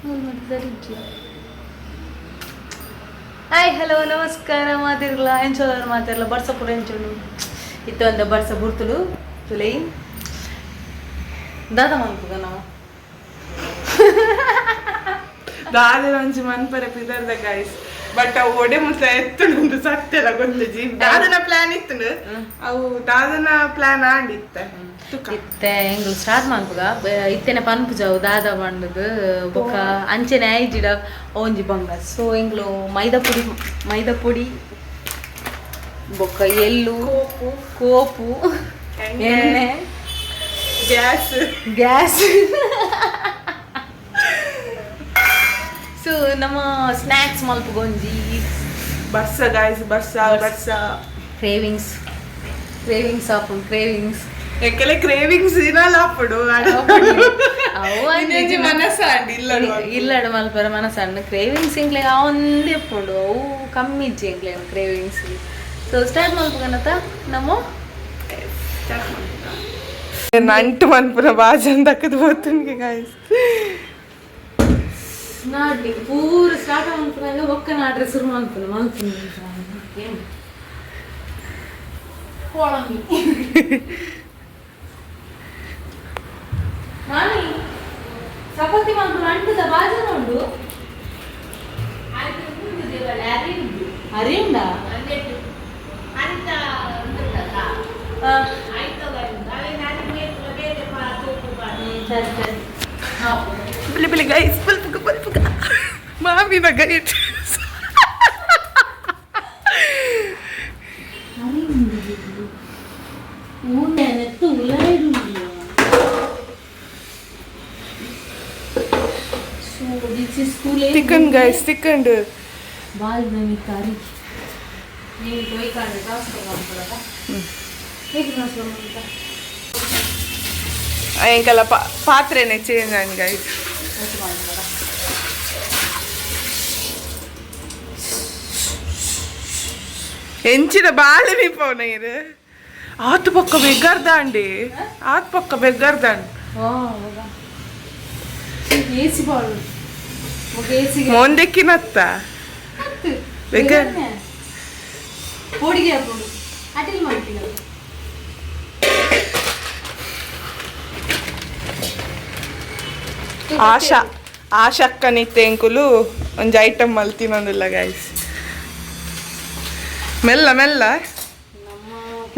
ಸರಿಜ್ಜಿ. Hi, hello, ನಮಸ್ಕಾರ ಮಾತಿರ್ಲ. ಎಂಚೋದಾರ ಮಾತಿರ್ಲ? ಬರ್ಸ ಪೂರ ಎಂಚೋಡು ಇತ್ತ ಒಂದ ಬರ್ಸ ಬುರ್ತುಡು ತುಲೈ. ದಾದ ಮನ್ಪುಗ ನಾವು? ದಾದ ಒಂಜಿ ಮನ್ಪರೆ ಪಿದರ್ದ ಗೈಸ್, ಬಟ್ ಅವು ಒಡೆ ಮುಸ ಎತ್ತುಂಡು ಸತ್ಯಲ ಗೊತ್ತುಜಿ. ದಾದನ ಪ್ಲಾನ್ ಇತ್ತುಂಡು, ಅವು ದಾದನ ಪ್ಲಾನ್ ಆಂಡಿತ್ತ ತುಕ. ಇತ್ತೆ ಎಂಗ್ಲು ಸ್ಟಾರ್ಟ್ ಮನ್ಪುಗ. ಇತ್ತೆನೆ ಪನ್ಪುಜವು ದಾದ ಪಂಡುದು. ಬೊಕ್ಕ ಅಂಚೆನೆ ಐಜಿಡ ಒಂಜಿ ಬಂಗ. ಸೊ ಎಂಗ್ಲು ಮೈದಾ ಪುಡಿ, ಮೈದಾ ಪುಡಿ ಬೊಕ್ಕ ಎಳ್ಳು, ಕೋಪು, ಎಣ್ಣೆ, ಗ್ಯಾಸ್. ಗ್ಯಾಸ್. ಸೊ ನಮ್ಮ ಸ್ನ್ಯಾಕ್ಸ್ ಮಲ್ಪುಗೊಂಜಿ. ಬರ್ಸ ಗೈಸ್, ಬರ್ಸ ಬರ್ಸ. ಕ್ರೇವಿಂಗ್ಸ್, ಕ್ರೇವಿಂಗ್ಸ್ ಆಪುಂಡು, ಕ್ರೇವಿಂಗ್ಸ್. ಎಕ್ಕಲೆ ಕ್ರೇವಿಂಗ್ಸ್ ಇನಲ ಆಪುಡು. ಇನ್ನೊಂಜಿ ಮನಸ್ಸಾಂಡ್ ಇಲ್ಲ. ಇಲ್ಲಡ ಮಲ್ಪರ ಮನಸ್ಸಣ್ಣ. ಕ್ರೇವಿಂಗ್ಸ್ ಎಂಕ್ಲೆ ಒಂದೇ ಉಪ್ಪುಂಡು, ಅವು ಕಮ್ಮಿ ಇಜ್ಜಿ ಎಂಕ್ಲೆ ಕ್ರೇವಿಂಗ್ಸ್. ಸೊ ಸ್ಟಾರ್ಟ್ ಮಲ್ಪುಗನತ ನಮ್ಮ? ನಂಟು ಮನ್ಪುನ ಬಾಜನ್ ದಕ್ಕದ పోతుంది ಗೈಸ್. ನಾಡ್ಲಿ ಪೂರ ಸ್ಟಾರ್ಟ್ ಮಲ್ಪುನಾಗ ಒಕ್ಕ ನಾಡ್ರೆ ಶುರು ಮಲ್ಪುನ ಮಲ್ಪುನ ಏನು ಕೋಳಂಬಿ ನಾನಿ ಚಪಾತಿ ಮಲ್ಪುನ ಅಂಟುದ ಬಾಜನ ಉಂಡು. ಅರಿಂಡ. ಸರಿ ಸರಿ. ಬಿಳಿ ಬಿಳಿ ಗೈಸ್, ಬಲ್ಪುಗ ಬಲ್ಪುಗ ಮಾಮಿನ ಗೈಟ್. ನೆತ್ತು ಉಲಾಯ್ಡು. ಸೊ this is school. ತಿಕ್ಕಂಡ್ guys, ತಿಕ್ಕಂಡ್. ಬಾಲ್ ನಮಿ ತಾರಿ ನೀವು ಕೊಯ್ಕಾಂಡ ಟ್ರಾನ್ಸ್ಫರ್ ಮಾಡ್ಕೊಳ್ಳೋದ ಹೇಗೆ? ಟ್ರಾನ್ಸ್ಫರ್ ಮಾಡ್ತಾ. ಎಂಕಲ ಪಾತ್ರೆನೆ ಚೇಂಜ್ ಆಯ್ತು ಗೈಸ್. ಮಾಡ್ಬೋದಾ? ಎಂಚಿನ ಬಾಳೆ ಮೀಪವನ ಇರು. ಆತು ಪಕ್ಕ ಬೆಗ್ಗರ್ದಾಂಡಿ, ಆತ್ ಪಕ್ಕ ಬೆಗ್ಗರ್ದಾಂಡ್. ಎಸಿ ಬಾಳು ಎಸಿ. ಮೊಂದೆಕ್ಕಿನತ್ತ ಬೆಗ್ಗರ್. ಪೊಡಿಗೆ ಹಾಕೊಂಡು ಅಟೆಲ್ ಮಾಡ್ತೀನಿ. ಆಶಾ ಆಶಕ್ಕನಿತ್ತೆ ಎಂಕುಲು ಒಂಜಿ ಐಟಮ್ ಮಲ್ತಿನೊಂದಿಲ್ಲ ಗೈಸ್. ಮೆಲ್ಲ ಮೆಲ್ಲ.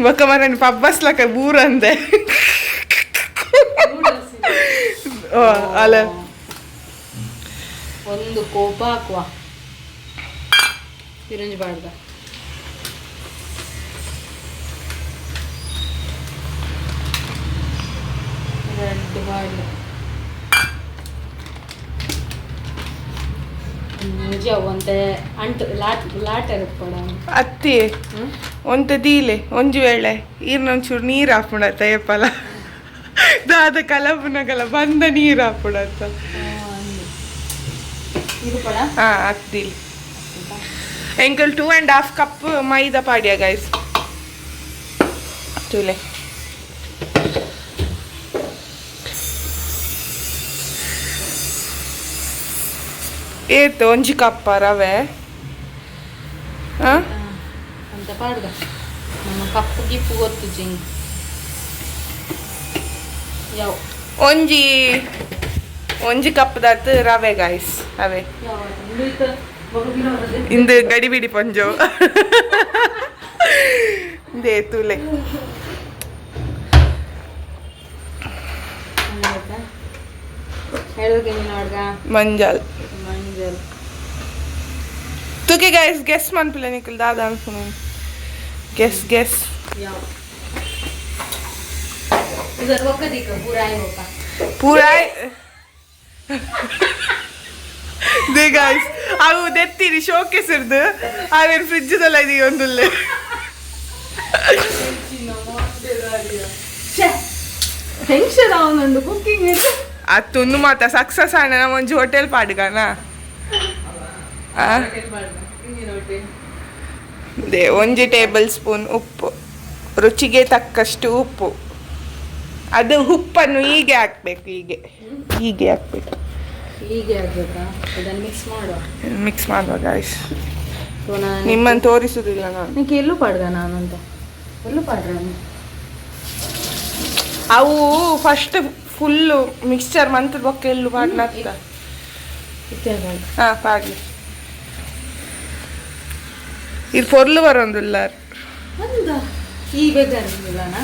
ಬೊಕ್ಕ ಮರನ್ ಪಬ್ಬಸ್ಲಕ ಬೂರಂದೆ. ಓ ಅಲ್ಲ. ಒಂದು ಕೋಪ ಹಾಕುವ ಪಿರಂಜಿ ಬಾಡ್ದ. ಎರಡು ಬಾಡ್ದ ನಿಜ ಒಂತೆ ಅಂಟು ಲಾಟ್ ಲಾಟ್ ಇರುತ್ತಡ. ಅತ್ತಿ, ಒಂತೆ ದೀಲೆ. ಒಂಜಿ ವೇಳೆ ಈರ್ನೊಂಚೂರು ನೀರು ಹಾಪುಣತ್ತ ಏಪಲ ದಾದ ಕಲಪುನಗಲ ಬಂದ ನೀರು ಹಾಪುಣತ್ತ. ಇದು ಪಡ. ಹಾ, ಅತ್ತಿಲಿ ಎಂಕಲ್ 2.5 ಕಪ್ ಮೈದಾ ಪಾಡ್ಯ ಗೈಸ್. ತೂಲೆ. ಏತ್? ಒಂಜಿ ಕಪ್ಪ ರವೆ, ಹಾ? ಅಂತ ಪಾಡ್ದ. ನಮ್ಮ ಕಪ್ಪು ಗಿಪ್ಪು ಗೊತ್ತು ಜಿಂಗ್ ಯಾವ. ಒಂಜಿ ಒಂಜಿ ಕಪ್ದಾತ್ ರವೆ ಗೈಸ್, ರವೆ. ಯಾವ. ಇಂದು ಗಡಿಬಿಡಿ ಪಂಜೋ they ತೂಲೆ. ಹೇಳೋಕೆ ನೀನು ನೋಡ್ಗ. ಮಂಜಲ್. ಮಂಜಲ್. ತುಕೆ ಗೈಸ್, ಗೆಸ್ ಮನ್ಪಿಲ್ಲ ನಿಕುಲ್ ದಾದ ಅನ್ಪುನು. Guess guess. ಯಾವ ಇದರ ಒಕ್ಕದಿಕ್ಕ ಪೂರ ಆಯ್ ಒಕ್ಕ. ಪೂರ they guys, ಅವು ದೆತ್ತಿರಿ ಶೋಕೇಸ್ ಇರ್ದು ಆವೇನು ಫ್ರಿಡ್ಜ್ದಲ್ಲ ಇದೀಗ ಒಂದುಲ್ಲೆ. Tension ಅವನುಂಡು cooking. ಅತ್ತೊಂದು ಮಾತ ಸಕ್ಸಸ್ ಆಂಡ ನಮ್ಮ ಒಂಜಿ ಹೋಟೆಲ್ ಪಾಡ್ಗಾನ. ಆ they ಒಂಜಿ ಟೇಬಲ್ ಸ್ಪೂನ್ ಉಪ್ಪು, ರುಚಿಗೆ ತಕ್ಕಷ್ಟು ಉಪ್ಪು. ಅದು ಉಪ್ಪನ್ನು ಹೀಗೆ ಹಾಕ್ಬೇಕು, ಹೀಗೆ ಹೀಗೆ ಹಾಕ್ಬೇಕು. ಹೀಗೆ ಆಗಬೇಕಾ? ಇದನ್ನು ಮಿಕ್ಸ್ ಮಾಡುವ. ಮಿಕ್ಸ್ ಮಾಡುವ ಗಾಯ್ಸ್. ಸೊ ನಾನು ನಿಮ್ಮನ್ನು ತೋರಿಸುದಿಲ್ಲ ನಾನು. ನಿಕ್ಕೆ ಎಲ್ಲೂ ಪಾಡ್ದ ನಾನಂತ ಎಲ್ಲೂ ಪಾಡ್ರ. ಅವು ಫಸ್ಟ್ ಫುಲ್ಲು ಮಿಕ್ಸ್ಚರ್ ಮಂತದ ಬೊಕ್ಕ ಎಲ್ಲು ಪಾಡ್ನತ್ತ. ಹಾ, ಪಾಡ್ಲಿ. ಇದು ಪೊರ್ಲು ಬರೋಂದುಲ್ಲಾರ್. ಒಂದ ಈ ಬೇಜಾರಿಲ್ಲನ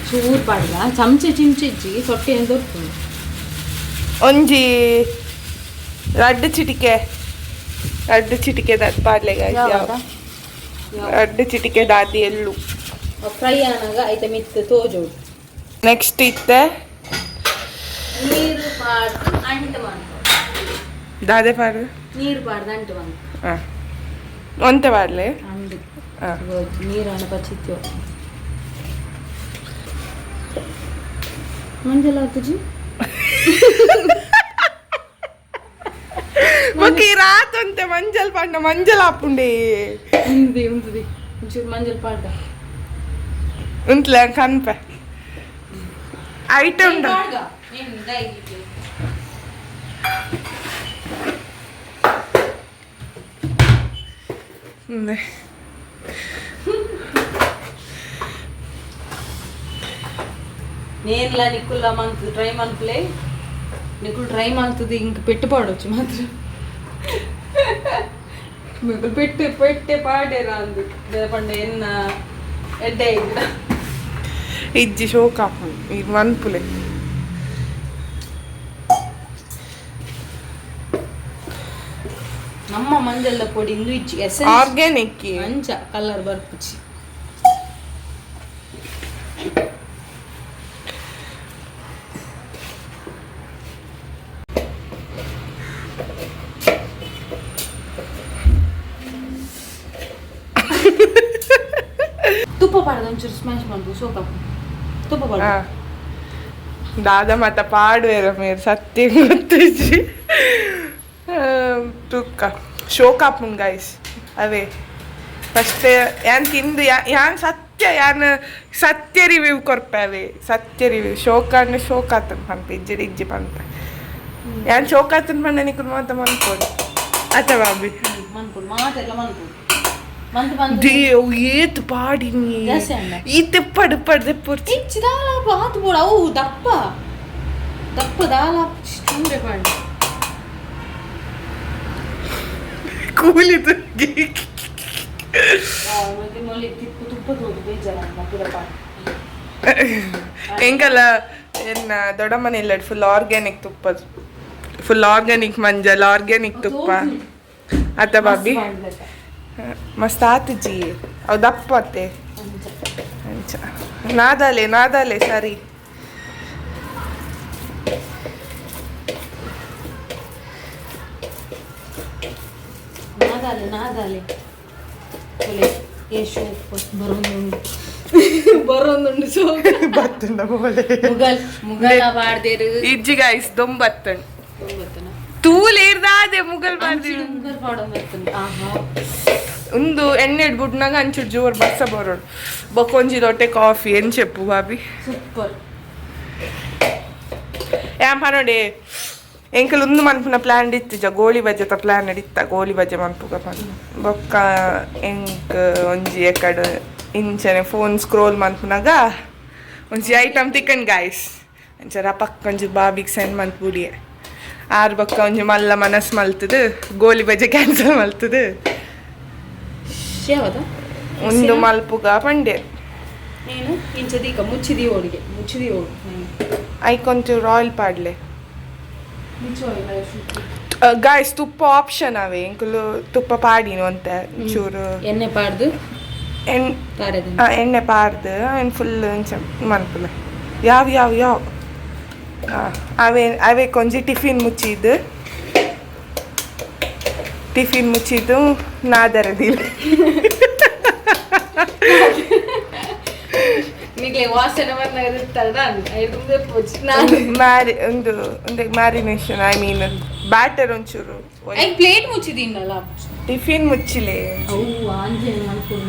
ಚೂರು ಪಾಡ್ದ ಚಮಚೆ ಚಿಂಚೆ ಇಜ್ಜಿ ಸೊಟ್ಟೆ ದೊರ್ಪುಂಡು. ಒಂಜಿ ರಡ್ಡು ಚಿಟಿಕೆ, ರಡ್ಡು ಚಿಟಿಕೆ ಪಾಡ್ಲೆ ಗಾಯ್ಸ್. ಯಾವದ? ರಡ್ಡು ಚಿಟಿಕೆ ದಾತಿ ಎಳ್ಳು. ಫ್ರೈ ಆನಾಗ ಐತ ಮಿತ್ತು ತೋಜೋಡು. ನೆಕ್ಸ್ಟ್ ಇತ್ತೆ ನೀರು ಪಾಡ್ದು ಅಂಟು ಮಾಡ್ಕೊ. ದಾದೆ ಪಾಡು? ನೀರು ಪಾಡ್ದು ಅಂಟು ಮಾಡ್ಕೊ. ಹಾ, ಒಂತೆ ಪಾಡ್ಲೆ. ಅಂಡು. ಹಾ. ನೀರು ಅಣ ಪಚ್ಚಿತ್ಯೋ ಮಂಜಲ್ ಆತುಜಿ. ಬೊಕ್ಕ ಈ ರಾತ್ ಒಂತೆ ಮಂಜಲ್ ಪಾಡ್ನ ಮಂಜಲ್ ಆಪುಂಡೆ. ಉಂದಿ ಉಂತುದಿ, ಒಂಚೂರು ಮಂಜಲ್ ಪಾಡ್ದ. ಉಂತ್ಲೆ ಕನ್ಪೆ ಐಟಮ್. నేనులా నిక్కుల్లా మంత్ ట్రై మల్పులే నిక్కులు ట్రై మల్తుంది. ఇంక పెట్టు పాడొచ్చు మాత్రం. మీకు పెట్టు పెట్టే పాడేరా అందు పండు ఎన్న ఎడ్డే. ಇಜ್ಜಿ, ಶೋಕ್ ಆಪುಂಡು ಈ ಮನ್ಪುಲೆ. ನಮ್ಮ ಮಂಜಲ್ಲ ಪೊಡಿ ಇಂದು ಇಜ್ಜಿ ಎಸೆನ್ಸ್. ಆರ್ಗ್ಯಾನಿಕ್. ಅಂಚ ಕಲರ್ ಬರ್ಪುಚಿ. ತುಪ್ಪ ಪಾಡ್ದು ಒಂಚೂರು ಸ್ಮ್ಯಾಶ್ ಮಾಡ್ದು ಸೋಪ್ ಹಾಕು ತುಪ್ಪ ಪಾಡ್ದು. ದಾದ ಮತ ಪಾಡುವೆರ ಮೇರ್ ಸತ್ಯ ಗೊತ್ತಿಜ್ಜಿ. ತುಕ್ಕ ಶೋಕ್ ಆಪುಂಡು ಗೈಸ್. ಅವೇ ಫಸ್ಟ್ ಯಾನ್ ತಿಂದು ಯಾನ್ ಸತ್ಯ ಯಾನ್ ಸತ್ಯ ರಿವ್ಯೂ ಕೊರ್ಪೆ. ಅವೇ ಸತ್ಯ ರಿವ್ಯೂ. ಶೋಕ ಅಂದ್ರೆ ಶೋಕ್ ಆತನ್ ಪನ್ಪೆ, ಇಜ್ಜಿ ಇಜ್ಜಿ ಪನ್ಪೆ. ಯಾನ್ ಶೋಕ್ ಆತನ್ ಪಂಡ ನಿಕುಲು ಮಾತ ಮನ್ಪೊಡು ಅತ ಬಾಬಿ? ಮನ್ಪುಡು, ಮಾತೆಲ್ಲ ಮನ್ಪುಡು ಮಂತ್ ಮಂತ್. ದೇವ್ ಏತ್ ಪಾಡಿನಿ. ಜಾಸ್ತಿ ಅಂಡ. ಈ ತೆಪ್ಪಡು ಪಡ್ದೆ ಪುರ್ಚಿ. ಇಚ್ಚಿ ದಾಲ ಆತು ಬೋಡು. ಅವು ದಪ್ಪ ದಪ್ಪ ದಾಲ ಚೂರೆ ಪಾಂಡು. ಕೂಲಿ. ಮತ್ತೆ ಮೊಲಿ ತಿಪ್ಪು ತುಪ್ಪ ತೋದು ಬೇಜಾರ ಪೂರ ಪಾಡು. ಎಂಕಲ ಎನ್ನ ದೊಡ್ಡಮ್ಮನೆ ಇಲ್ಲ, ಫುಲ್ ಆರ್ಗ್ಯಾನಿಕ್ ತುಪ್ಪ, ಫುಲ್ ಆರ್ಗ್ಯಾನಿಕ್ ಮಂಜಲ್, ಆರ್ಗ್ಯಾನಿಕ್ ತುಪ್ಪ ಅತ್ತ ಬಾಬಿ? ಮಸ್ತ್ ಆತು ಜಿ. ಅವು ದಪ್ಪ ಅತ್ತೆ ಅಂಚ. ನಾದಾಲೆ ನಾದಾಲೆ ಸರಿ. ನಾದಾಲೆ ನಾದಾಲೆ ಒಲೆ ಏ ಶೋಪ್ ಬರೋಂದುಂಡು ಬರೋಂದುಂಡು ಶೋಕ್. ಬತ್ತಂಡ ಬೋಲೆ. ಮುಗಲ್ ಮುಗಲ ಪಾಡ್ದೇರು. ಇಜ್ಜಿ ಗಾಯ್ಸ್, ದೊಂಬತ್ತಂಡ್. ಗೊತ್ತನ. ತೂಲ್ ಏರ್ದಾದೆ ಮುಗಲ್ ಬಾರ್ದಿ. ಮುಗಲ್ ಪಾಡೋ ಬರ್ತಂಡು ಆಹಾ. ಒಂದು ಎಣ್ಣೆ ಬುಡ್ನಾಗ ಅಂಚುಡು ಜೋರ್ ಬರ್ಸ ಬರೋಡು. ಬೊಕ್ಕೊಂಜಿ ಲೋಟೆ ಕಾಫಿ ಎಂಚೆಪ್ಪು ಬಾಬಿ? ಸೂಪರ್. ಯಾಂ ಪನೋಡೆ, ಎಂಕಲ್ ಒಂದು ಮನ್ಪುನ ಪ್ಲಾನ್ ಇತ್ತಿಜ, ಗೋಳಿ ಬಜೆತ ಪ್ಲಾನ್ ಇತ್ತ. ಗೋಳಿ ಬಜೆ ಮನ್ಪುಗ ಪನ್ ಬೊಕ್ಕ ಎಂಕ್ ಒಂಜಿ ಎಕಡ್ ಇಂಚನೆ ಫೋನ್ ಸ್ಕ್ರೋಲ್ ಮನ್ಪುನಾಗ ಒಂಜಿ ಐಟಮ್ ತಿಕ್ಕನ್ ಗಾಯ್ಸ್. ಅಂಚ ರಪಕ್ ಒಂಜಿ ಬಾಬಿಗೆ ಸೆಂಡ್ ಮಂತ್ ಬುಡಿಯೆ. ಆರು ಬೊಕ್ಕ ಒಂಜಿ ಮಲ್ಲ ಮನಸ್ ಮಲ್ತದು ಗೋಲಿ ಬಜೆ ಕ್ಯಾನ್ಸಲ್ ಮಲ್ತದು. ಯಾವದ? ಒಂದು ಮಲ್ಪುಗ ಪಂಡೆ. నేను ಇಂಚದೀಕ ಮುಚ್ಚಿದಿ ಓಡಿಗೆ ಮುಚ್ಚಿದಿ ಓಡು. ಐಕೊಂಚೂರು ಆಯಿಲ್ ಪಾಡ್ಲೆ. ಮುಚ್ಚು. ಗಾಯ್ಸ್, ತುಪ್ಪ ಆಪ್ಷನ್ ಅವೇ. ಎಂಕುಲು ತುಪ್ಪ ಪಾಡಿನು ಅಂತ ಚೂರು. ಎಣ್ಣೆ ಪಾಡ್ದು. ಎಣ್ ತಾರೆದ. ಆ, ಎಣ್ಣೆ ಪಾಡ್ದು ಆ್ಯಂಡ್ ಫುಲ್ ಇಂಚ ಮನ್ಪುಲೆ. ಯಾವ ಯಾವ ಯಾವ ಅವೇ ಅವೇ ಕೊಂಜಿ ಟಿಫಿನ್ ಮುಚ್ಚಿದ್ದು, ಟಿಫಿನ್ ಮುಚ್ಚಿದ್ದು ನಾದರದಿಲ್ಲ. ನಿಗ್ಲೆ ವಾಸನೆ ಬರ್ನಾಗ ನಾನು. ಮ್ಯಾರಿ ಒಂದು ಒಂದು ಮ್ಯಾರಿನೇಷನ್, I mean batter ಒಂಚೂರು. ಪ್ಲೇಟ್ ಮುಚ್ಚಿದ್ದೀನಲ್ಲ. ಟಿಫಿನ್ ಮುಚ್ಚಿಲೆ. ಅವು ಆಂಜೆ ಮನ್ಪುಡು.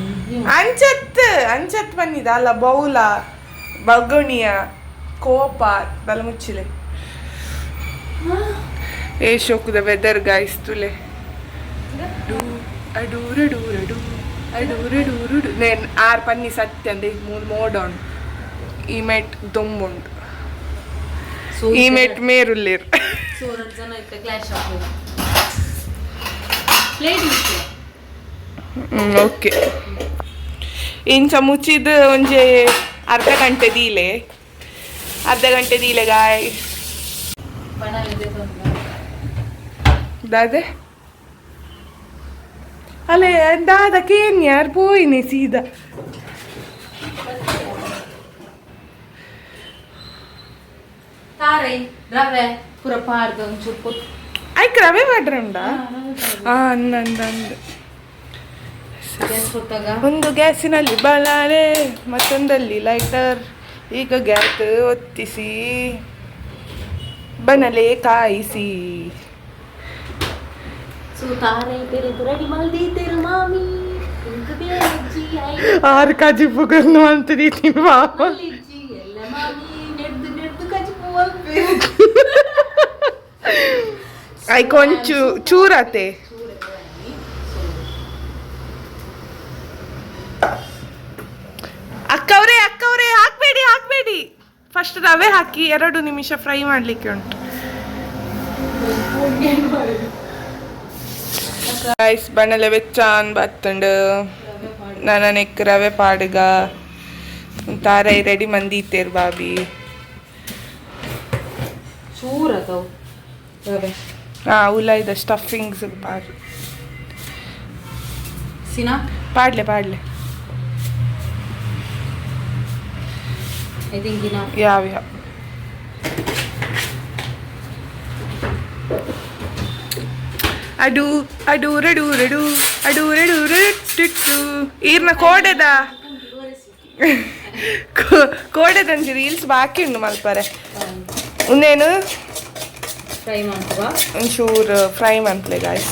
ಅಂಚತ್ ಅಂಚತ್ ಬನ್ನಿದ ಅಲ್ಲ, ಬೌಲ ಬಗುಣಿಯ ಕೋಪ ಬಲ ಮುಚ್ಚಿಲೆ. ಏ ಶೋಕುದ ವೆದರ್ ಗಾಯ್ಸ್ ತುಲೆ. ಅಡೂರಡೂರಡು ಅಡೂರಡೂರುಡು ನೇನ್ ಆರ್ ಪನ್ನಿ ಸತ್ಯ ಅಂದೆ ಮೂರು ಮೋಡೋನ್ ಈ ಮೇಟ್ ದೊಂಬುಂಡು ಈ ಮೇಟ್ ಮೇರುಲ್ಲೇರ್. ಸೊ ರಡ್ಡ್ ಜನ ಇತ್ತೆ ಕ್ಲಾಶ್ ಆಪುಂಡು ಪ್ಲೇಟ್. ಓಕೆ, ಇಂಚ ಮುಚ್ಚಿದ್ ಒಂಜಿ ಅರ್ಧ ಗಂಟೆ ದೀಲೆ, ಅರ್ಧ ಗಂಟೆ ದೀಲೆ ಗಾಯ್. ದಾದೆ ಅಲೆ ದಾದ ಕೇನ್ ಯಾರ್ ಪೋಯಿನಿ ಸೀದಾ. ತಾರೈ ರವೆ ಪೂರ ಪಾಡ್ದು ಒಂಚೂರು ಪೊತ್ತು. ಐಕ್ ರವೆ ಮಾಡ್ರೆ ಉಂಡಾ? ಆ ಅಂದ ಅಂದ ಅಂದ. ಗ್ಯಾಸ್ ಹೊತ್ತಾಗ. ಒಂದು ಗ್ಯಾಸಿನಲ್ಲಿ ಬಲಾರೆ, ಮತ್ತೊಂದಲ್ಲಿ ಲೈಟರ್. ಈಗ ಗ್ಯಾಸ್ ಒತ್ತಿಸಿ, ಬನಲೆ ಕಾಯಿಸಿ. ಸೊ ತಾರೈ ಪೆರೆದು ರೆಡಿ ಮಲ್ದೀತೆರು ಮಾಮಿ ಇಂಕ್ ಬೇಜಿ I. ಆರು ಕಾಜಿಪುಗನ್ನು ಅಂತ ತಿನ್ನುವ. ಮಲ್ಲಿಜ್ಜಿ ಎಲ್ಲ ಮಾಮಿ ನೆಡ್ದು ನೆಡ್ದು ಕಜಿಪು ಮಲ್ಪೇರು. I ಕೊಂಚು ಚೂರತೆ. ಅಕ್ಕವ್ರೆ ಅಕ್ಕವ್ರೆ, ಹಾಕ್ಬೇಡಿ ಹಾಕ್ಬೇಡಿ. ಫಸ್ಟ್ ರವೆ ಹಾಕಿ 2 ನಿಮಿಷ ಫ್ರೈ ಮಾಡಲಿಕ್ಕೆ ಉಂಟು. ರೈಸ್ ಬಣ್ಣಲೆ ಬೆಚ್ಚಾನ್ ಬತ್ತುಂಡು. ನೆಕ್ ರವೆ ಪಾಡುಗ. ತಾರೈ ರೆಡಿ ಮಂದೀತೇರು ಬಾಬಿ. ಚೂರದವು ರವೆ. ಹಾಂ, ಉಲಾಯ್ದ ಸ್ಟಫಿಂಗ್ಸ್ ಪಾಡ್. ಸಿನಾ. ಪಾಡ್ಲೆ ಪಾಡ್ಲೆ. I think ಇನ್ನ. ಯಾವ ಯಾವ ಅಡು ಅಡು ರಡು ರಡು ಅಡು ರಡು ರಡು. ಈರ್ನ ಕೋಡೆದ ಕೋಡೆದಂಜಿ ರೀಲ್ಸ್ ಬಾಕಿ ಉಂಡು ಮಲ್ಪರೆ. ಉಂದೇನು? ಫ್ರೈ ಮಾಡ್ತವಾ? ಒಂಚೂರು ಫ್ರೈ ಮನ್ಪ್ಲೆ ಗಾಯ್ಸ್,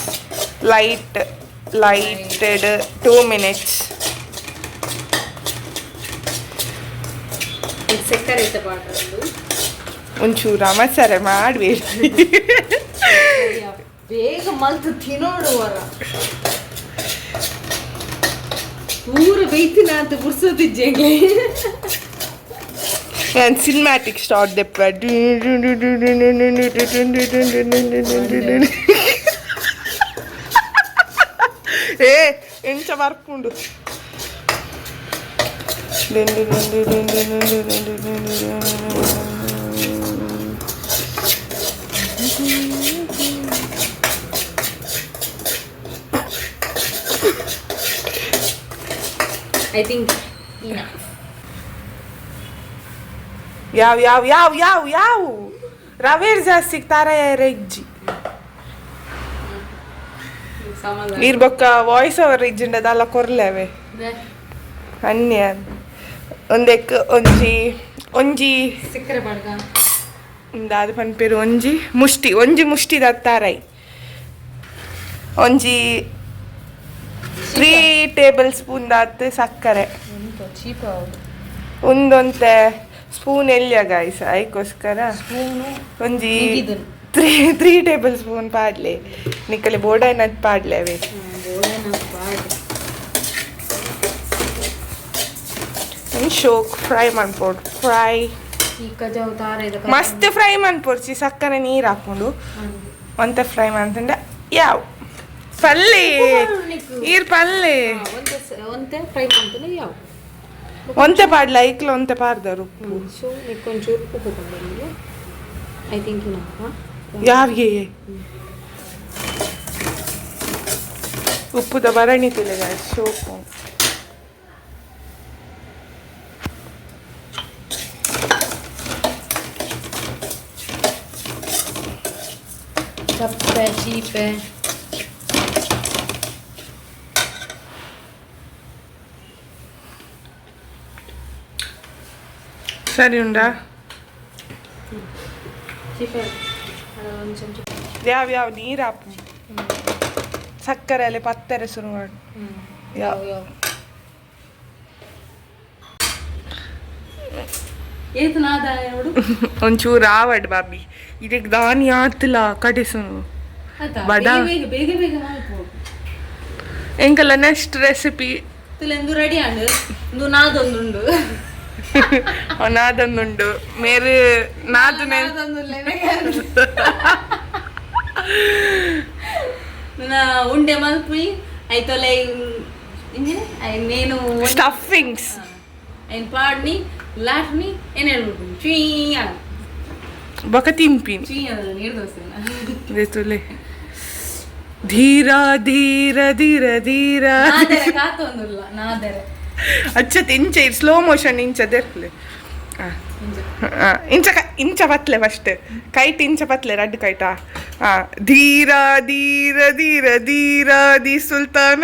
ಲೈಟ್ ಲೈಟೆಡ್ 2 ಮಿನಿಟ್ಸ್. ಇದು ಸಕ್ಕರೆ ಐತೆ ಪಾಡ್ರಂದು. ಒಂಚೂರು ಮಸಾಲೆ ಮಾಡಬೇಡಿ. ಬೇಗ ಮಲ್ತು ತಿನ್ನೋಡುವರ ಪೂರ ಬೈತಿನ ಅಂತ ಬುರ್ಸೋದಿಜ್ಜೆಂಗೆ. ನಾನು ಸಿನಿಮ್ಯಾಟಿಕ್ ಸ್ಟಾರ್ಟ್ ದೆಪ್ಪ. ಏ ಎಂಚ ಬರ್ಪುಂಡು. I think. ಯಾವ ಯಾವ ಯಾವ ಯಾವ ಯಾವ ರವೆ ಜಾಸ್ತಿ ತಾರ ಇಜ್ಜಿ. ನೀರ್ ಬೊಕ್ಕ ವಾಯ್ಸ್ ಓವರ್ ಇಜ್ಜಿಂಡದಲ್ಲ ಕೊರ್ಲೆವೆ ಅನ್ಯ. ಒಂದೆಕ್ ಒಂಜಿ ಒಂಜಿ. ಸಕ್ಕರೆ ಪಾಡ್ಗ. ದಾದ ಪನ್ಪೇರು, ಒಂಜಿ ಮುಷ್ಟಿ, ಒಂಜಿ ಮುಷ್ಟಿ ತಾರೈ, ಒಂಜಿ 3 ಟೇಬಲ್ ಸ್ಪೂನ್ ದಾತ್ ಸಕ್ಕರೆ. ಚೀಪ್ ಹೌದು. ಒಂದೊಂತೆ ಸ್ಪೂನ್ ಎಲ್ಯ ಗಾಯ್ಸ್, ಐಕೋಸ್ಕರ. ಸ್ಪೂನು. ಒಂಜಿ ಇದನ್ನು. ತ್ರೀ ತ್ರೀ ಟೇಬಲ್ ಸ್ಪೂನ್ ಪಾಡ್ಲೆ. ನಿಕ್ಕಲೆ ಬೋಡಾಯ್ನದ್ ಪಾಡ್ಲೆ ಅವೇ. ಪಾಡ್. ಒಂಜಿ ಶೋಕ್ ಫ್ರೈ ಮನ್ಪೊಡು, ಫ್ರೈ. ಈ ಕಜಾವು ತಾರ ಮಸ್ತ್ ಫ್ರೈ ಮನ್ಪೊಡ್ಚಿ, ಸಕ್ಕರೆ ನೀರು ಹಾಕೊಂಡು ಒಂತೆ ಫ್ರೈ ಮಾಡ್ತಂಡ. ಯಾವ ಪಲ್ಲೆ ಈರ್ ಪಲ್ಲೆ. ಒಂತೆ ಒಂತೆ ಫ್ರೈ ಮಾಡ್ತಾನೆ ಯಾವ. ಒಂತೆ ಪಾಡ್ಲ, ಐಕ್ಲ ಒಂತೆ ಪಾಡ್ದರು ಉಪ್ಪು. ಸೊ ನಿಕ್ಕೊಂಚೂರು ಉಪ್ಪು ಬಂದು I think ಇನ್ನ. ಯಾವ್ಗೆ ಉಪ್ಪುದ ಭರಣಿ ತುಲೆ ಶೋಕು. ಚಪ್ಪೆ ಚೀಪೆ. ಸರಿ ಉಂಡಾ? ಚೀಪೆ ಒಂದು ಚಮಚ. ಯಾವ ಯಾವ ನೀರು ಹಾಪು. ಸಕ್ಕರೆ ಅಲ್ಲಿ ಪತ್ತರೆ ಶುರು ಮಾಡು. ಯಾವ. ಯಾವ ಯಾವ. ಏತ್ ನಾದ ನೋಡು ಒಂಚೂರು ಆವಡ್ ಬಾಬಿ ಇದಕ್ಕೆ ದಾನಿ ಆತಲ ಕಡೆಸುನು ಆತಾ ಬಡ. ಬೇಗ ಬೇಗ ಬೇಗ ಬೇಗ ಮಲ್ಪು ಎಂಕಲ್ಲ ನೆಕ್ಸ್ಟ್ ರೆಸಿಪಿ ತುಲೆಂದು ರೆಡಿ ಆಂಡ್ ಇಂದು ನಾದೊಂದುಂಡು ನಾದೊಂದುಂಡು ಮೇರೆ ನಾದನೆ నా ఉండే మల్పుయి అయితోలే నేను ಸ್ಟಫಿಂಗ್ಸ್ ఆయన పాడిని లాట్ని నేను ಹೇಳ್ಬಿಟ್ಟು ಚೀ ಬಕ ತಿನ್ಪಿನಿ ಚೀ ನೀರು ದೋಸೆ ತುಲೆ ಧೀರ ಧೀರ ಧೀರ ಧೀರ ನಾದೆರೆ ಕಾತೊಂದುಲ್ಲ ನಾದೆರೆ ಅಚ್ಚ ಇಂಚ ಸ್ಲೋ ಮೋಷನ್ ಇಂಚ ದೆರ್ಲೆ ಇಂಚ ಇಂಚ ಪತ್ಲೆ ಫಸ್ಟ್ ಕೈಟ್ ಇಂಚ ಪತ್ಲೆ ರಡ್ಡು ಕೈಟ ಧೀರ ಧೀರ ಧೀರ ಧೀರ the ಸುಲ್ತಾನ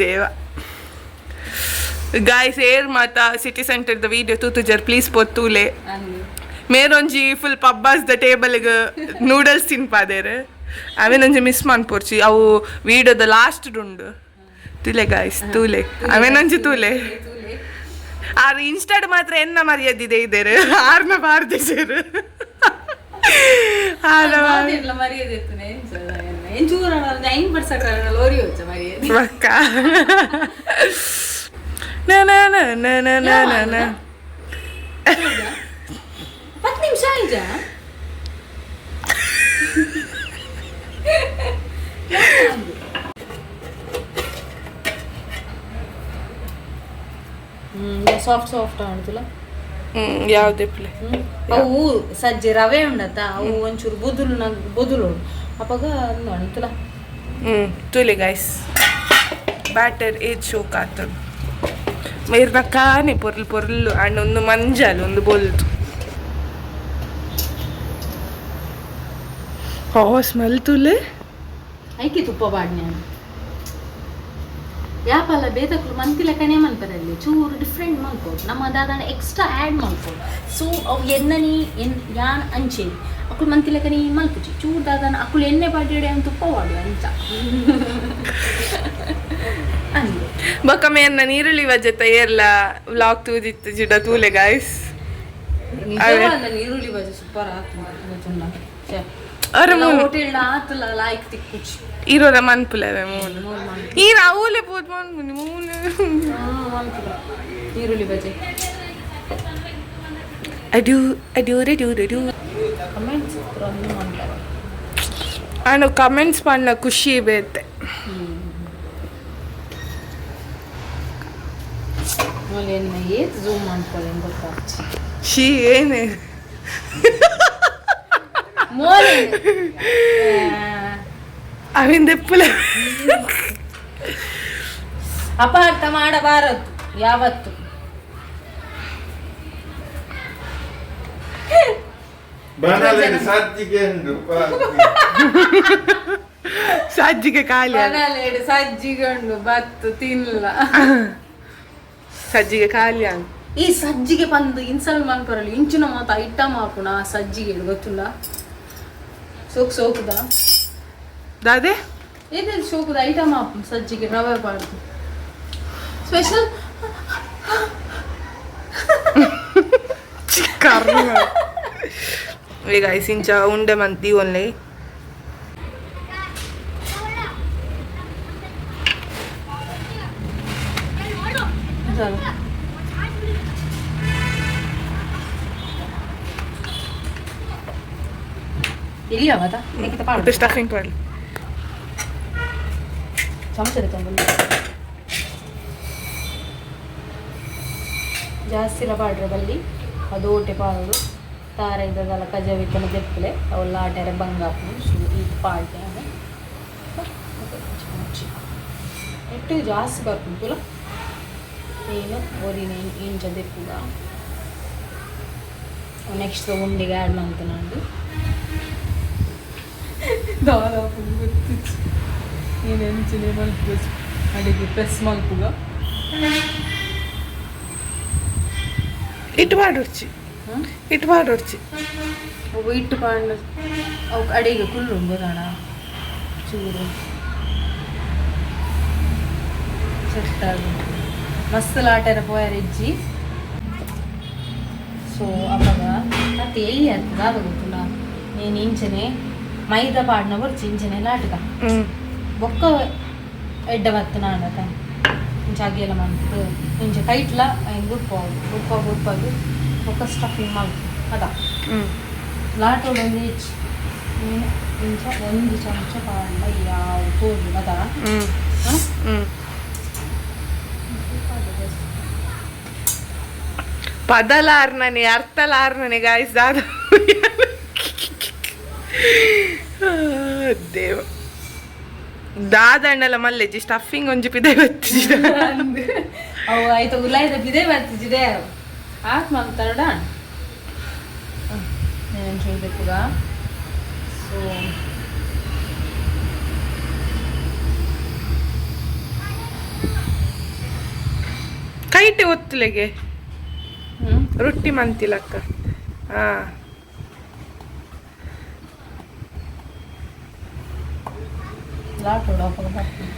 ದೇವ ಗಾಯ್ಸ್ ಏರ್ ಮಾತಾ ಸಿಟಿ ಸೆಂಟರ್ the video ತೂತುಜರ್ ಪ್ಲೀಸ್ ಪೊತ್ತೂಲೆ ಅಂದು ಮೇರೊಂಜಿ ಫುಲ್ ಪಬ್ಬಾಸ್ the ಟೇಬಲ್ಗೆ ನೂಡಲ್ಸ್ ತಿನ್ಪಾದೇರು ಅವೇನೊಂಜಿ ಮಿಸ್ ಮನ್ಪೊರ್ಚಿ ಅವು ವೀಡಿಯೋದ ಲಾಸ್ಟ್ ಉಂಡು ತುಲೆ ಗಾಯ್ಸ್ ತೂಲೆ ಅವೇನೊಂಜಿ ತೂಲೆ ಆರ್ ಇನ್ಸ್ಟಾಡ್ ಮಾತ್ರ ಎನ್ನ ಮರ್ಯಾದಿದೆ ಇದೇರು ಆರ್ನ ಬಾರ್ದಿಸೇರು ಆರ ಇಲ್ಲ ಮರ್ಯಾದೆ ಇತ್ತು ಎಂಚೂರ ಐನ್ ಪರ್ಸೆಂಟ್ ಲೋರಿ వచ్చ ಮರ್ಯಾದೆ ಪಕ್ಕ ನ ನ ನ ನ ನ ನ ನ 10 ನಿಮಿಷ ಆಯ್ತಾ ಸಾಫ್ಟ್ ಸಾಫ್ಟ್ ಆಣ್ತುಲ ಯಾವುದೇ ಪ್ಲೇ ಅವು ಸಜ್ಜೆ ರವೆ ಉಂಡತ್ತ ಅವು ಒಂಚೂರು ಬೊದುಲು ನಂಗೆ ಬೊದುಲು ಅಪ್ಪಗ ಅಣ್ತುಲ ತುಲೆ ಗಾಯ್ಸ್ ಬ್ಯಾಟರ್ ಏಜ್ ಶೋಕ್ ಆತನು ಮೇರ್ನ ಕಾನೆ ಪೊರ್ಲು ಪೊರ್ಲು ಅಂಡ್ ಒಂದು ಮಂಜಲ್ ಒಂದು ಬೊಲ್ದು ಓ ಸ್ಮೆಲ್ ತುಲೆ ಐಕೆ ತುಪ್ಪ ಬಾಡ್ನೆ ಯಾಪಲ್ಲ ಬೇತಕ್ಲು ಮಂತಿಲಕನೇ ಮನ್ಪರಲ್ಲಿ ಚೂರು ಡಿಫ್ರೆಂಟ್ ಮನ್ಪೋದು ನಮ್ಮ ದಾದಾಣ ಎಕ್ಸ್ಟ್ರಾ ಆ್ಯಡ್ ಮನ್ಪೋದು ಸೊ ಅವು ಎನ್ನನಿ ಎನ್ ಯಾನ್ ಅಂಚೇನಿ ಅಕುಲು ಮಂತಿಲಕನಿ ಮಲ್ಪುಜಿ ಚೂರು ದಾದಾನ ಅಕುಲು ಎಣ್ಣೆ ಬಾಡಿಡೆ ಅಂತ ತುಪ್ಪ ವಾಡು ಅಂಚ ಅಂದೆ ಬೊಕ್ಕ ಮೇರ್ನ ನೀರುಳ್ಳಿ ವಜೆತ ಏರ್ಲ ವ್ಲಾಗ್ ತೂದಿತ್ತು ಜಿಡ ತೂಲೆ ಗಾಯ್ಸ್ ನಿಜವಾದ ನೀರುಳ್ಳಿ ಬಜೆ ಸೂಪರ್ ಆತು ಅರೆ ಮೂನು ಹೋಟೆಲ್ ಆತಲ್ಲ ಲೈಕ್ ತಿಕ್ಕುಚಿ ಇರೋರ ಮನ್ಪುಲವೆ ಮೂಲು ಈ ರಾವುಲೆ ಪೋದ್ ಮನ್ಪುನಿ ಮೂಲು ಈರುಳ್ಳಿ ಬಜೆ ಅಡ್ಯೂ ಅಡ್ಯೂ ರೆಡ್ಯೂ ರೆಡ್ಯೂ ಕಮೆಂಟ್ಸ್ ಅಂತಾರೆ ಆಂಡ್ ಕಮೆಂಟ್ಸ್ ಪಂಡ ಖುಷಿ ಬೇತೆ ಮೂಲೆಯನ್ನು ಏತ್ ಝೂಮ್ ಮಾಡ್ಕೊಳ್ಳಿ ಗೊತ್ತಾಗ್ತಿ she ಏನೇ ಮೋಲೆ ಅವಿಂದ ಎಪ್ಪುಲೆ ಅಪಹರ್ತ ಮಾಡಬಾರದು ಯಾವತ್ತು ಬಾಣಲೆಗೆ ಸಜ್ಜಿಗೆ ಉಂಟು ಸಜ್ಜಿಗೆ ಖಾಲಿ ಆಗ ಬಾಣಲೆಡು ಸಜ್ಜಿಗೆ ಉಂಡು ಬತ್ತು ತಿನ್ನಲ್ಲ ಸಜ್ಜಿಗೆ ಖಾಲಿ ಆಗ ಈ ಸಜ್ಜಿಗೆ ಪಂದು ಇನ್ಸಲ್ ಮನ್ಪರಲ್ಲಿ ಇಂಚಿನ ಮಾತ ಐಟಮ್ ಹಾಕುಣ ಸಜ್ಜಿಗೆ ಗೊತ್ತುಲ್ಲ ಸೋಕ್ ಸೋಕುದ ದಾದೆ ಏನೇನು ಸೋಕುದ ಐಟಮ್ ಹಾಕು ಸಜ್ಜಿಗೆ ರವೆ ಬಾರ್ದು ಸ್ಪೆಷಲ್ ಕರ್ಮ ಈಗ ಇಂಚ ಉಂಡೆ ಮಂತಿ ಒನ್ಲೆ ಇಲ್ಲಿ ಯಾವದ ಪಾಡು ಸ್ಟಫಿಂಗ್ ಮಾಡಿ ಚಮಚ ತಗೊಂಡು ಜಾಸ್ತಿ ಪಾಡ್ರೆ ಬಲ್ಲಿ ಅದು ಓಟೆ ಪಾಡು ತಾರ ಇದ್ದದಲ್ಲ ಕಜವಿತ್ತನ ದೆಪ್ಪಲೆ ಅವೆಲ್ಲ ಆಟೆರೆ ಬಂಗಾಪು ಸೊ ಇದು ಪಾಡ್ದೆ ಎಟ್ಟು ಜಾಸ್ತಿ ಬರ್ಪುಂಟುಲ ಏನು ಒರಿನ ಇಂಚ ದೆಪ್ಪುಗ ನೆಕ್ಸ್ಟ್ ಉಂಡಿಗೆ ಆ್ಯಡ್ ಮಂತನಾಂಡು ದಾದಾಪು ಗೊತ್ತಿತ್ತು ಏನು ಎಂಚಿನ ಮಲ್ಪುಗ ಅಡಿಗೆ ಪ್ರೆಸ್ ಮಲ್ಪುಗ ಇಟ್ಟು ಮಾಡೋರ್ಚಿ ಇಟ್ಟು ಮಾಡೋರ್ಚಿ ಅವು ಇಟ್ಟು ಪಾಂಡು ಅವು ಅಡಿಗೆ ಕುಲ್ಲು ಗೊತ್ತಾಣ ಚೂರು ಸೆಟ್ ಆಗಿ ಮಸ್ತ್ ಲಾಟರ ಪೋಯರ್ ಇಜ್ಜಿ. ಸೊ ಅಪಗ ಅತ್ತೆ ಎಲ್ಲಿ ಆಗ್ತದ ದಾದ ಗೊತ್ತುಂಡ ನೀನು ಇಂಚನೆ ಮೈದಾ ಪಾಡ್ನ ಬೊರ್ಚಿ ಇಂಚನೆ ಲಾಟದ ಬೊಕ್ಕ ಎಡ್ಡೆ ಬತ್ತು ನಾಡತ ಇಂಚ ಅಗಿಯಲ ಮಂತ್ ಇಂಚ ಕೈಟ್ಲ ಐನ್ ಗುಡ್ಪಾವು ಗುಡ್ಪ ಗುಡ್ಪಾದು ಬೊಕ್ಕ ಸ್ಟಫಿಂಗ್ ಮಲ್ಪು ಅದ. ಲಾಟೋಡು ಒಂಜಿ ಹೆಚ್ಚು ನೀನು ಇಂಚ ಒಂದು ಚಮಚ ಪಾಡ್ನ ಯಾವ ತೋಜು ಅದ. ಹಾಂ. ಪದಲಾರ್ನನೆ ಅರ್ಥಲಾರ್ನನೆ ಗಾಯ್ಸ್ ದಾದ ದೇವ ದಾದಣ್ಣಲ ಮಲ್ಲೆಜಿ ಸ್ಟಫಿಂಗ್ ಒಂಜಿ ಪಿದೆ ಬತ್ತಿಜಿ. ಅವು ಆಯ್ತು ಉಲಾಯ್ದ ಬಿದೆ ಬರ್ತಿದ್ದೆ ಆತ್ ಮಲ್ತಾರಡ నేను చూడెప్పుగా. ಸೊ ಕೈಟೆ ಒತ್ತುಲೆಗೆ ರೊಟ್ಟಿ ಮಂತಿಲಕ್ಕ ಹಾ. ಲಾಟೋಡು ಅಪ್ಪಗ ಬರ್ತೀನಿ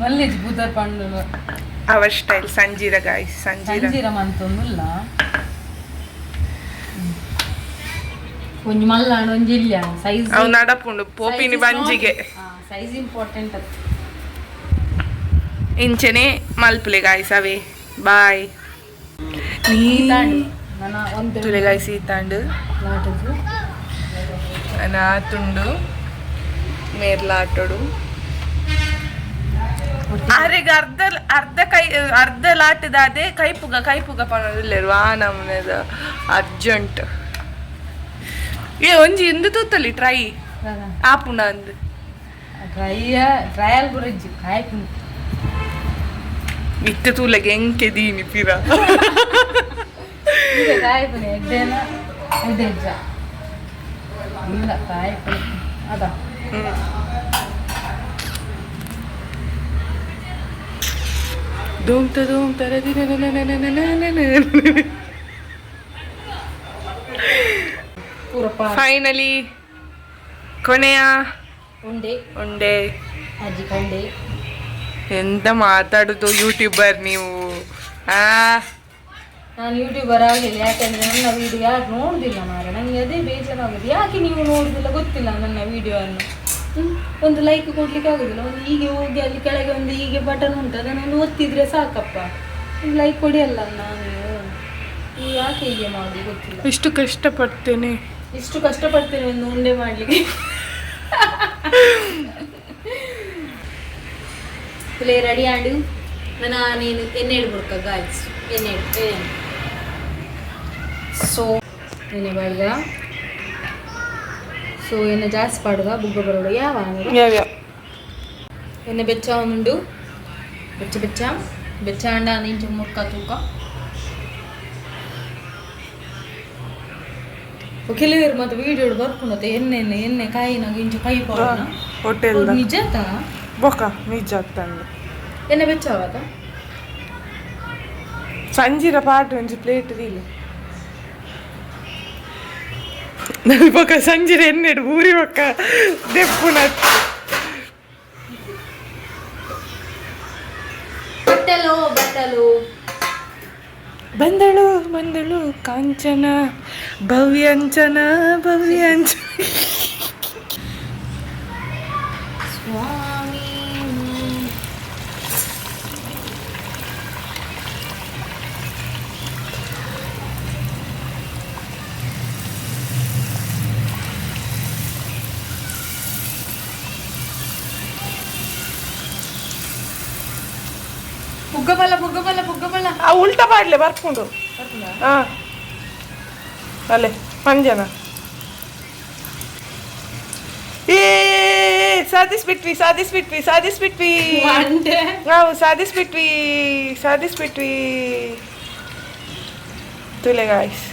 ಮಲ್ಲೇಜ್ ಬೂದರ್ పండు. ಅವರ್ ಸ್ಟೈಲ್ ಸಂಜೀರ ಗಾಯ್ಸ್, ಸಂಜೀರ. ಸಂಜೀರ ಮಂತೊಂದುಲ್ಲ ಒಂಜಿ ಮಲ್ಲಾಂಡ್ ಒಂಜಿ ಇಲ್ಲ ಸೈಜ್. ಅವು ನಡಪುಂಡು ಪೋಪಿನಿ ಬಂಜಿಗೆ. ಸೈಜ್ ಇಂಪಾರ್ಟೆಂಟ್ ಅತ್. ಇಂಚೆನೆ ಮಲ್ಪುಲೆ ಗಾಯ್ಸ್ ಅವೇ ಬಾಯ್. ನನ್ನ ಒಂದು ತುಲೆ ಗಾಯ್ಸ್ ಈತಾಂಡು. ಲಾಟದು. ತುಂಡು ಮೇರ್ಲಾಟೋಡು ಆರೆಗ್ ಅರ್ಧ ಅರ್ಧ ಕೈ ಅರ್ಧ ಲಾಟದಾದೆ ಕೈಪುಗ ಕೈಪುಗ ಪನೊಂದುಲ್ಲೆರ್ ವಾ ನಮೂನೆದ ಅರ್ಜೆಂಟ್ ಏ ಒಂಜಿ ಇಂದು ತೂತಲಿ ಟ್ರೈ ಆಪುಂಡ ಅಂದ್. ಟ್ರೈ ಟ್ರಯಲ್ ಬುರಜ್ಜಿ ಕಾಯ್ಪುಂಡು. ಇತ್ತೆ ತೂಲೆಗೆ ಎಂಕೆ ದೀನಿ ಪಿರ. ಈಗ ಕಾಯ್ಪುನಿ ಎಡ್ಡೆನ ಎಡ್ಡೆ ಇಜ್ಜ ಇಲ್ಲ ಕಾಯ್ಪುನಿ ಅದ. ಧೂಮ್ ತ ಧೂಮ್ ತರ ದಿನ ಪೂರ ಫೈನಲಿ ಕೊನೆಯ ಉಂಡೆ. ಉಂಡೆ. ಅಜ್ಜಿ ಕಂಡೆ. ಎಂತ ಮಾತಾಡುದು ಯೂಟ್ಯೂಬರ್ ನೀವು ಆ? ನಾನು ಯೂಟ್ಯೂಬರ್ ಆಗಲಿಲ್ಲ ಯಾಕಂದ್ರೆ ನನ್ನ ವಿಡಿಯೋ ಯಾರು ನೋಡುದಿಲ್ಲ ಮಾರ್ರೆ. ನನಗೆ ಅದೇ ಬೇಜಾರಾಗುದು, ಯಾಕೆ ನೀವು ನೋಡುದಿಲ್ಲ ಗೊತ್ತಿಲ್ಲ ನನ್ನ ವಿಡಿಯೋವನ್ನು. ಒಂದು ಲೈಕ್ ಕೊಡ್ಲಿಕ್ಕೆ ಆಗುದಿಲ್ಲ. ಒಂದು ಹೀಗೆ ಹೋಗಿ ಅಲ್ಲಿ ಕೆಳಗೆ ಒಂದು ಹೀಗೆ ಬಟನ್ ಉಂಟು, ಅದನ್ನು ಒಂದು ಒತ್ತಿದ್ರೆ ಸಾಕಪ್ಪ, ಒಂದು ಲೈಕ್ ಕೊಡಿ ಅಲ್ಲ. ನಾನು ನೀವು ಯಾಕೆ ಹೀಗೆ ಮಾಡುದು ಗೊತ್ತಿಲ್ಲ. ಇಷ್ಟು ಕಷ್ಟಪಡ್ತೇನೆ. ಇಷ್ಟು ಕಷ್ಟಪಡ್ತೇನೆ ಒಂದು ಉಂಡೆ ಮಾಡಲಿಕ್ಕೆ. ಪ್ಲೇ ರೆಡಿ ಆಂಡು ನನ್ನ ನೀನು ಎಣ್ಣೆ ಬುಡ್ಕ ಗಾಯ್ಸ್ ಎಣ್ಣೆ. ಸೊ ಎಣ್ಣೆ ಬಾಡ್ಗ ಸೊ ಎಣ್ಣೆ ಜಾಸ್ತಿ ಪಾಡುಗ ಬುಗ್ಗ ಬರೋಡು ಯಾವ ಯಾವ ಎಣ್ಣೆ ಬೆಚ್ಚ ಉಂಡು ಬೆಚ್ಚ ಬೆಚ್ಚ ಬೆಚ್ಚ ಅಂಡ ಇಂಚ ಮುರ್ಕ ತೂಕ. ಕೆಲವರು ಮತ್ತೆ ವಿಡಿಯೋ ಬರ್ಪುಂಡತೆ ಎಣ್ಣೆ ಎಣ್ಣೆ ಎಣ್ಣೆ ಕಾಯಿನಾಗ ಇಂಚ ಕೈ ಪಾಡುನ. ಹೋಟೆಲ್. ನಿಜತಾ? ಬೊಕ ನಿಜ ತಂದು. ಎಣ್ಣೆ ಬೆಚ್ಚವಾದ. ಸಂಜೀರ ಪಾಟ್ ಒಂಜಿ ಪ್ಲೇಟ್ ದೀಲೆ ಬೊಕ ಸಂಜೀರ ಎಣ್ಣೆಡ್ ಊರಿ ಬೊಕ ದೆಪ್ಪುನ. ಬಟ್ಟಲು ಬಟ್ಟಲು. ಬಂದಳು ಬಂದಳು ಕಾಂಚನ ಭವ್ಯಾಂಚನ ಭವ್ಯಾಂಚನ. ಸ್ವಾಮಿ ಪುಗ್ಗಬಲ್ಲ ಪುಗ್ಗಬಲ್ಲ ಪುಗ್ಗಬಲ್ಲ. ಆ ಉಲ್ಟಾ ಪಾಡ್ಲೆ ಬರ್ಪುಂಡು ಹಾ ಅಲ್ಲೇ ಪಂಜನ ಏ ಸಾಧಿಸ್ಬಿಟ್ವಿ ಸಾಧಿಸ್ಬಿಟ್ವಿ ಸಾಧಿಸ್ಬಿಟ್ವಿ. ನಾವು ಸಾಧಿಸ್ಬಿಟ್ವಿ ಸಾಧಿಸ್ಬಿಟ್ವಿ ತುಲೆ ಗಾಯ್ಸ್.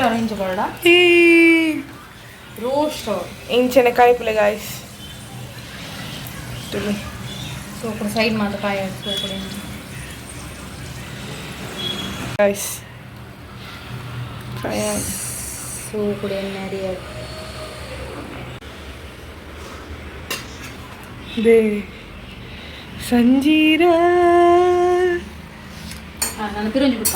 ಅರೇಂಜ್ ಬೇಡ ರೋಸ್ಟ್. ಇಂಚನೆ ಕಾಯಿಪುಲೆ ಗಾಯ್ಸ್ ತುಲೆ. ಸೊ ఇప్పుడు ಸೈಡ್ ಮಾತ್ರ ಕಾಯಿ ಸೋಪುಡು. ಗಾಯ್ಸ್ ಸೋಪುಡು ಎಣ್ಣೆ ಅರಿಯಾಡು. They ಸಂಜೀರ. ನಾನು ತಿರುಂಜಿ ಬಿಟ್ಟ.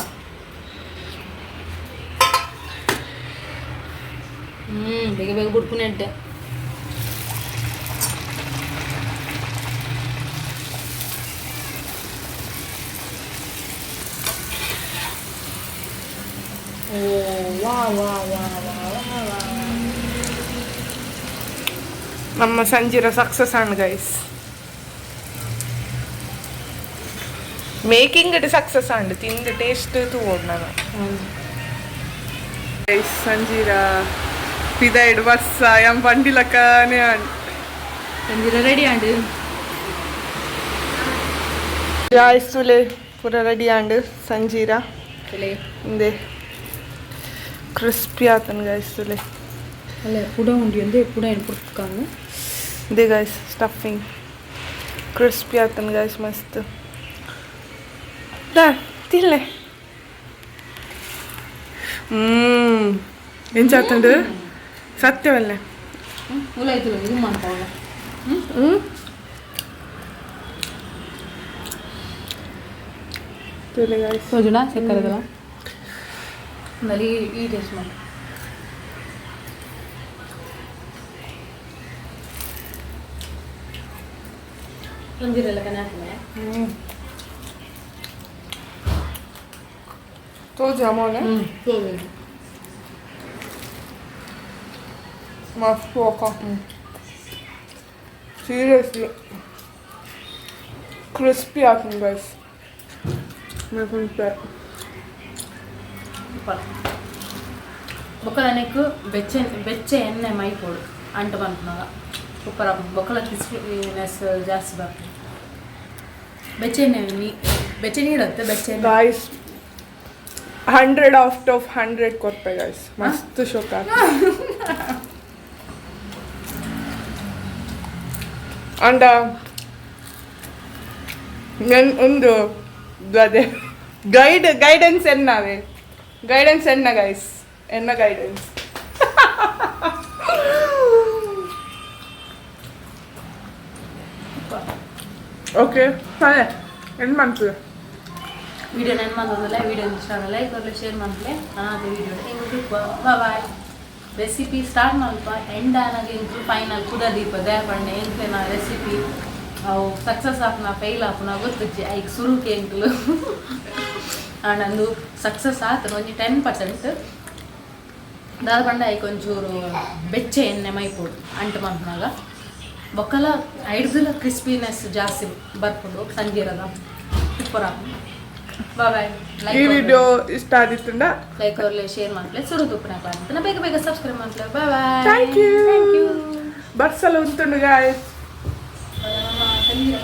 ಬೇಗ ಬೇಗ ಬುಡ್ಪುನೆಡ್ಡೆ. ಓ ವಾ ವಾ ವಾ ವಾ ವಾ ವಾ. ನಮ್ಮ ಸಂಜೀರ success and guys, making it success and ತಿಂದು ಟೇಸ್ಟ್ ತೂವೊಡು ನಾನು. ಗೈಸ್, ಸಂಜೀರ ಪಿದಾಯ್ಡ್ ಬಸ್ಸ ಎಂ ಬಂಡಿಲಕ್ಕನೇ and. ಸಂಜೀರ ready and. Guys, ತುಲೆ ಪೂರ ರೆಡಿ ಆಂಡ್ ಸಂಜೀರ. ಇಂದೆ ಕ್ರಿಸ್ಪಿ ಆತನ್ ಗೈಸ್, ತುಲೆ. ಅಲ್ಲ, ಪುಡ ಉಂಡಿ ಅಂದ್ರೆ ಪುಡ ಏನು ಪುಡ್ಕಾನು. ಇಂದೆ guys, stuffing crispy ಆತನ್ ಗೈಸ್, ಮಸ್ತ್ ದಾ ತಿನ್ಲೆ. ಎಂಚ ಆತಂಡು ಸತ್ಯವಲ್ಲೇ? ಉಲಾಯ್ತು, ಇದು ಮಾಡ್ತಾವಲ್ಲ. ಹ್ಞೂ, ತುಲೆ ಗೈಸ್. ಸೋಜುಣ ಸಕ್ಕರೆದಲ್ಲ ನಲ್ಲಿ ಈ ಟೇಸ್ಟ್ ಮಾಡಿ. ಒಂದಿರಲ್ಲ ಕಣ. ಹ್ಞೂ, ತೋಜ ಮೋನೆ. ಹ್ಞೂ. ಮಸ್ತ್ ಹೋಕ. ಸೀರಿಯಸ್ಲಿ ಕ್ರಿಸ್ಪಿ ಆತನ್ ಗೈಸ್. ಸೂಪರ್. ಬೊಕ್ಕ ನನಗೆ ಬೆಚ್ಚ ಬೆಚ್ಚ ಎಣ್ಣೆ ಮೈ ಕೊಡು ಅಂಟು ಬಂತನಾಗ ಸೂಪರ್ ಆಪುಂಡು. ಬೊಕ್ಕಲ ಕ್ರಿಸ್ಪಿನೆಸ್ ಜಾಸ್ತಿ ಬರ್ತದೆ. ಬೆಚ್ಚ ಎಣ್ಣೆ ನೀ ಬೆಚ್ಚ ನೀರತ್ತೆ ಬೆಚ್ಚ ಎಣ್ಣೆ. Guys, 100 out of 100 ಕೊರ್ಪೆ guys, ಮಸ್ತ್ ಶೋಕ. ಅಂಡ ನನ್ ಒಂದು ಅದೇ ಗೈಡೆನ್ಸ್ ಎನ್ನವೇ ಗೈಡೆನ್ಸ್ ಎನ್ನ ಗೈಸ್, ಎನ್ನ ಗೈಡೆನ್ಸ್. ಓಕೆ, ಸರಿ, ಎಂಡ್ ಮಾಡ್ತದೆ. ವಿಡಿಯೋ ನೆನ್ ಬಂದದಲ್ಲ, ವಿಡಿಯೋ ಇಷ್ಟ ಲೈಕ್ ಬರಲಿ, ಶೇರ್ ಮಾಡಲಿ. ಅದು ವಿಡಿಯೋ ಎಂಕ್ ಬಾಯ್. ರೆಸಿಪಿ ಸ್ಟಾರ್ಟ್ ಮಲ್ಪ ಎಂಡ್ ಆನಾಗ ಎಂಕ್ ಫೈನಲ್ ಕುದ ದೀಪ ದಯಪಂಡೆ ಎಂಕ್ಲೆನ ರೆಸಿಪಿ ಅವು ಸಕ್ಸಸ್ ಆಪುನ ಫೇಲ್ ಆಪುನ ಗೊತ್ತುಜ್ಜಿ. ಐಕ್ ಸುರುಕೆ ಎಂಕ್ಲು ಆಂಡ ಸಕ್ಸಸ್ ಆತನ ಒಂಜಿ 10%. ದಾದ ಪಂಡ ಐಕ್ ಒಂಚೂರು ಬೆಚ್ಚ ಎಣ್ಣೆ ಮೈಪೊಡು ಅಂಟು ಮನ್ಪುನಾಗ ಬೊಕ್ಕಲ ಐಡ್ದುಲ ಕ್ರಿಸ್ಪಿನೆಸ್ ಜಾಸ್ತಿ ಬರ್ಪುಂಡು. ಸಂಜೀರದ ಸೂಪರ್ ಆಪುಂಡು. ಬಾಯ್. ಈ ಲೈಕ್ ವಿಡಿಯೋ ಇಷ್ಟ ಆದಿತ್ತುಂಡ ಲೈಕ್ ಅವ್ರಲ್ಲೇ ಶೇರ್ ಮಾಡ್ಲೆ, ಸುರು ತುಪ್ಪನ ಅಂತ ಬೇಗ ಬೇಗ ಸಬ್ಸ್ಕ್ರೈಬ್ ಮಾಡ್ಲೆ. Bye bye. Thank you. Thank you. ಬರ್ಸಲ ಉಂಟುಂಡು guys. ಸಂಜೀರ.